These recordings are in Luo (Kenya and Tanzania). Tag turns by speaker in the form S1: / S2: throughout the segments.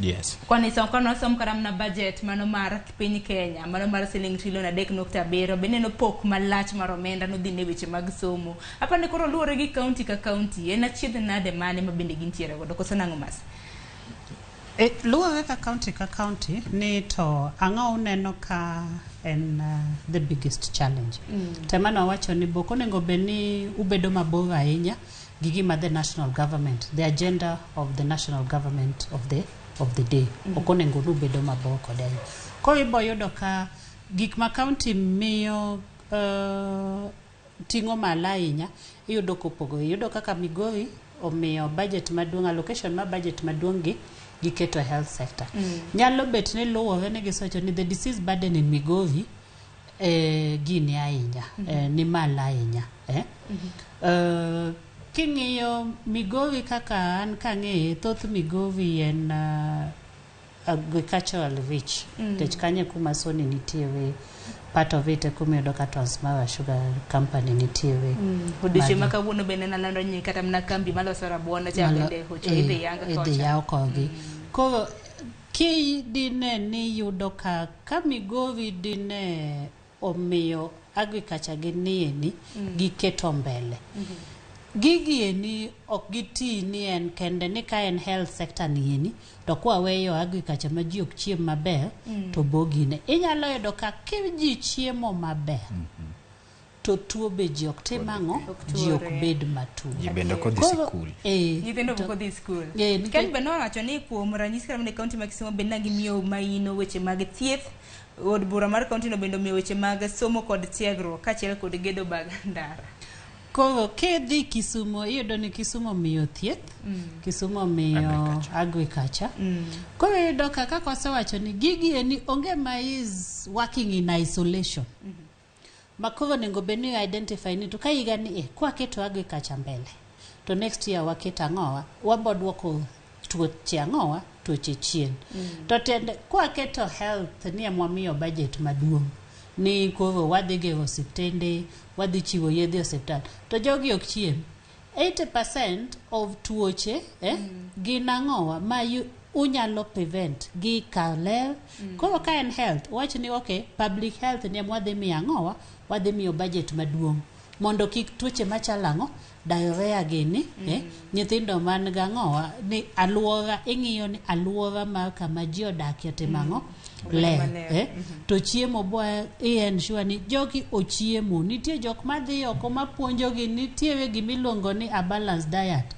S1: Yes.
S2: Kwani som kano wasom kata mana budget mano mar piny Kenya mano mar siling trilion 3.7 bende nopok malach mar omenda nodhi ne weche mag somo. Apani koro luwore gi county ka county en achiedh nade mane ma bende gintiere godo koso nang'o mas?
S3: E, luwore ka county ka county ni to ang'o uneno ka en the biggest challenge. Temano awacho ni bok onego bed ni ubedo mabor ahinya gi gima the national government, the agenda of the national government of the day. Ok onego ni ubedo mabor kode ahinya. Koro ibo yudo ka gik ma county miyo ting'o malo ahinya iyudo kopogore. Iyudo kaka Migori omiyo budget maduong', allocation mar budget maduong' gi giketo e health sector. Nyalo bet ni luwore ni gisewacho ni the disease burden in Migori gini ahinya, ni malo ahinya. King'iyo Migori kaka an kang'eye, thoth Migori en agricultural rich. Nikech kanyo e kuma Sony nitiere, part of it e kuma iyudo ka Transmara Sugar Company nitiere.
S2: Odiochieng' ma kawuono bende nalando nying kata mana kambi maloso rabuon cha bende ocho idhi yang
S3: idhi
S2: kocha.
S3: Yaw kodgi. Koro ki dine ni yudo ka Migori dine omiyo agriculture gi nieni giketo mbele. Gigi eni ok giti ni en kende ni ka en health sector ni eni to kwaweyo agriculture ma ji ok chiem maber to bogine. Inyalo yudo ka ji chiemo maber to tuo be ji ok tim ang'o?
S2: Ok
S3: Ji ok
S2: tuore.
S3: bed matuo.
S1: Ji bende ok odhi
S3: Koro,
S1: sikul.
S2: Nyithindo pok odhi skul. Ken be nowacho ni kuom ranyisi kata mana e kaunti ma Kisumu bende gimiyo maino weche mag thieth od bura mar kaunti no bende omiyo weche mag somo kod tiegruok kaachiel kod gedo mag ndara.
S3: Koro kidhi Kisumu iyudo ni Kisumu omiyo thieth, Kisumu omiyo
S1: Agriculture.
S3: agriculture. Koro iyudo ka kaka wasewacho ni gigi eni onge ma is working in isolation. Ma koro onego bed ni identify ni to ka higa ni e kwaketo agriculture mbele to next year waketo ang'owa wabo duoko tuoche ang'owa tuoche chien. To tiende kwaketo health ni emwamiyo budget maduong' ni koro wadhi gero osiptende, wadhi chiwo yedhe e osiptal to jogi ok chiem. 80% of tuoche gin ang'owa ma unyalo prevent gi kar ler. Koro ka en health wach ni okay, public health ni ema wadhi miyo ang'owa wadhi miyo budget maduong' mondo kik tuoche machalo ang'o diarrhea gini nyithindo man gang'owa ni aluora ing'iyo ni aluora mar kama ji odakie otimo ang'o
S2: Obedo
S3: ler
S2: maler.
S3: To chiemo bo i ensure ni jogi ochiemo. Nitie jok madhi oko mapuonjogi nitiere gimiluongo ni a balanced diet.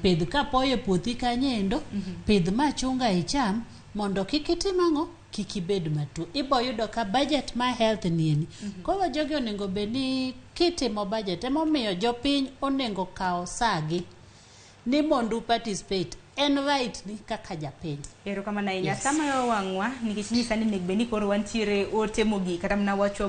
S3: Pidh kapoyo e puothi kanyo pidh machunga icham mondo kik itim ang'o kik ibed matuo. Ibo yudo ka budget mar health nieni. Koro jogi onego bed ni kitimo budget emomiyo jopiny onego kaw sagi ni mondo u participate en right ni kaka japiny.
S2: Erokamano ahinya.
S3: Yes.
S2: Sama wang'wa nikech nyisa ni onego bed ni koro wantiere ote mogik kata mana wachwa.